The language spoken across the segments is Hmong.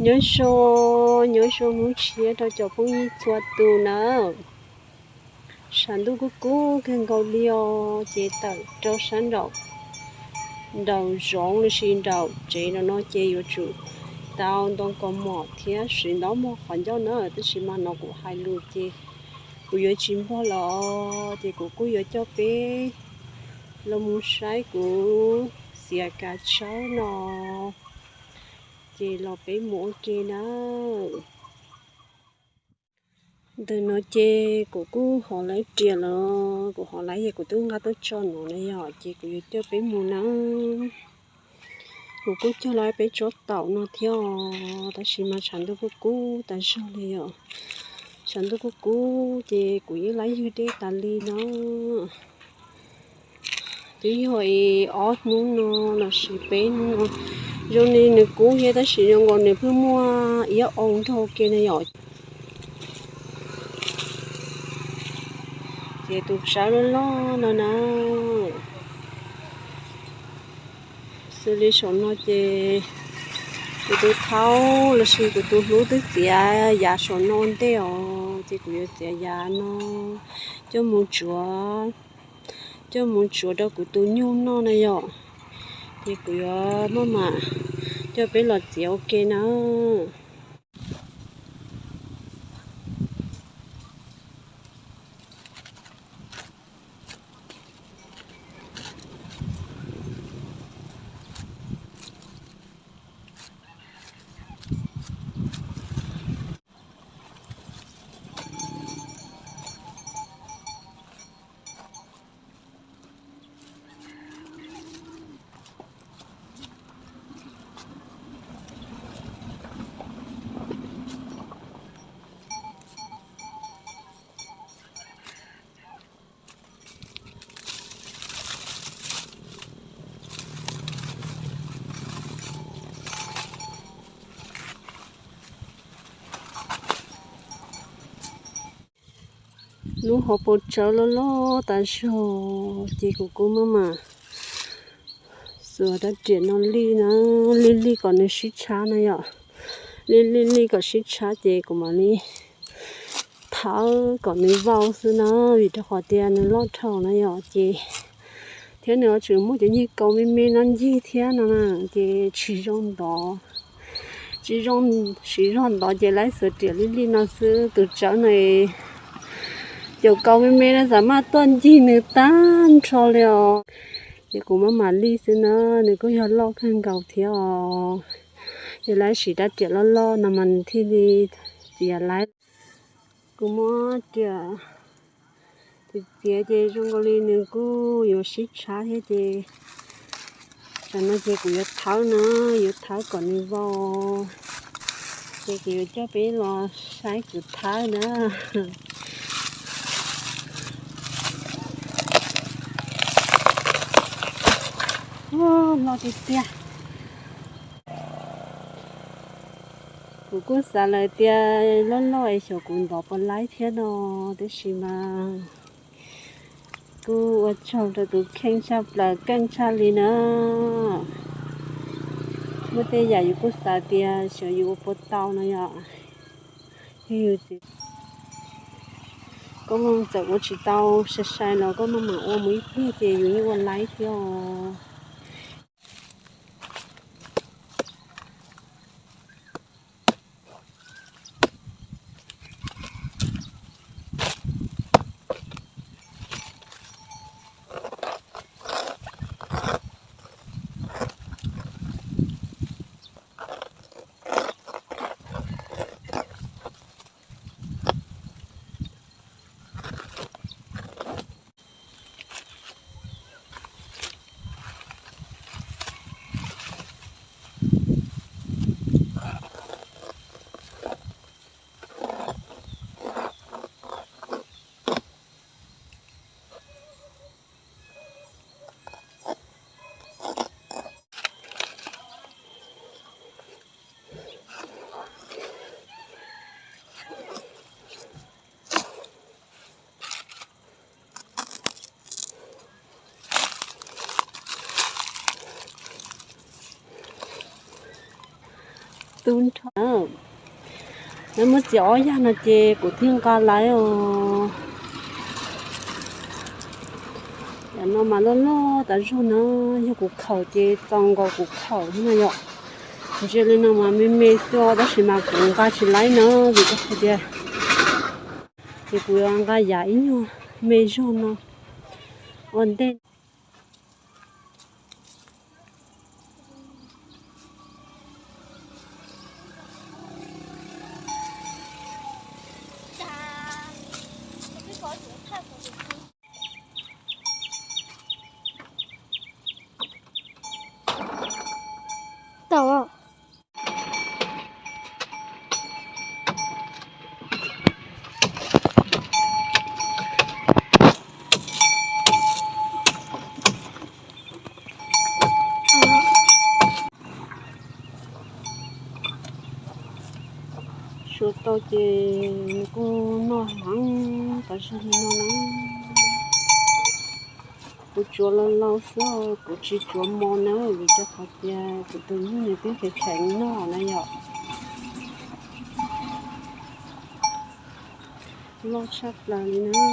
Nyob zoo, nyob zoo hnub tshiab rau cov phooj ywg txhua tus nawb. Tshav ntuj kub kub kawg nkaus li os, ces tawm rau sab nraum, nraum zoov los sis nraum tsev no no ces yuav tsum tau ntoo kaus mom thiab siv ntaub muag qhov ncauj na, tab sis mas no kuv hais lus ces kuv yuav tsis npog los, ces kuv kuj yuav coj peb los mus saib kuv txiav kav tsawb no, ces los peb mus ua ke na. Ntawm no ces kuv kuj hov laib riam los, kuv hov laib ces kuv twb nqa tuaj tso no na yom, ces kuv yuav coj peb mus na. Kuv kuj cog laib peb tsob taum no thiab os, tab sis mas tshav ntuj kuj kub tas zog li yom. Tshav ntuj kuj kub ces kuv yeej laib ywg deb tas li no. Twb yog ob hnub no los sis peb hnub no, zoo li nws kub thiab tab sis zoo nkaus nws pheej muaj iab oo nrog ke na yom. Ces tus tsawb loj loj no na, xws li saum no ces kuv tus thaub los sis kuv tus hlub twb txiav yav saum no ntej os, ces kuv yuav txiav yav no coj mus tsuav, coj mus tsuav rau kuv tus nyuj noj na yom. Ces kuv yuav maj mam coj peb los txiav ua ke na. Lub hauv paus tsawb loj loj tas zog ces kuv kuj maj mam xuas rab riam no lij na, lij lij kom nws sib tshab na yom. Lij lij lij kom sib tshab ces kuv mam li thawb kom nws vau xwb na, vim rau qhov tias nws loj dhau na yom, ces thiab nws yuav tsum muaj cov nyuag kaus me me no ncig thiab no na, ces tsis zoo ntov, tsis zoo, tsis zoo ntov ces laib xuas riam lij lij no xwb. Tus tsawb no cov kaus me me no xav maj tuaj ncig nws tag nrho li os. Ces kuv maj mam lij xwb na, nws kuj yog loj kawg nkaus thiab os. Ces laib siv rab riam loj loj no mas nws thiaj li txiav laib. Kuv muab riam txiav txiav ces zoo nkaus li nws kuj yuav sib tshab thiab ces tam no ces kuv yuav thawb na, yuav thawb kom nws vau. Ces kuv yuav coj peb los saib kuv thawb na. Loj tiag tiag. Kuv kuj xav lawm tias loj loj es xyov kuv ntov puas laib thiab no, tab sis mas kuj ua tsaug rau tus kheej tshaj plaws keej tshaj li na. Muaj tej yam yus kuj xav tias xyov yus ua puas tau no yom. Yog yus txiv, koj txawm ua tsis tau sai sai los koj maj mam ua mus ib pliag ces yus yeej ua laib thiab os. Tub nrho, lawv muab txiav ob yag no ces kuv thiaj nqa lawv os. Cov no mas loj loj tas zog na, yog kuv khaum ces txaus nkaus kuv khaum thiab no yom. Ntsia li no mas me me xwb tab sis mas kuv nqa tsis lawv na, vim rau qhov tias ces kuv yuav nqa yam ib nyuag me zog no ua ntej. Tau. Tsuav tau ces nws kuj noj heev tas zog li no na. Kuv tsuav laus laus xwb, kuv tsis tsuav mos na, vim rau qhov tias kuv tus nyuj nws twb kheev kheev noj na yom. Loj tshaj plaws li na.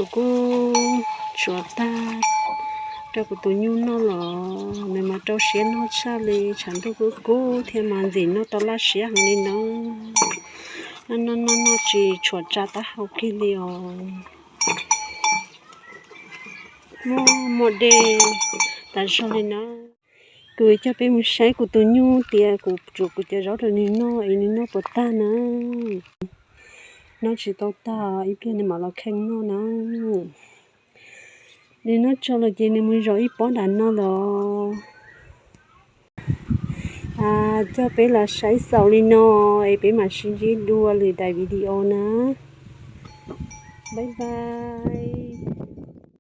Kuv kuj tsuav tag rau kuv tus nyuj noj los nws mas rau siab noj tshaj li, tshav ntuj kub kub thiab mas ntxim noj tau laj siab heev li no. Noj noj noj noj tsis tshuav tsa taub hau kiag li os. Muaj muaj dej tas zog li na. Kuv coj peb mus saib kuv tus nyuj tias kuv tsuav kuv cov zaub rau nws noj es nws noj puas tag na. Noj tsis tau tag ib pliag nws mam los kheej noj na. Nws noj tso lawm ces nws mus zov ib pob nram no los. Coj peb los saib xaus li no es peb mam sib ntsib dua lwm daim video na. Bye bye.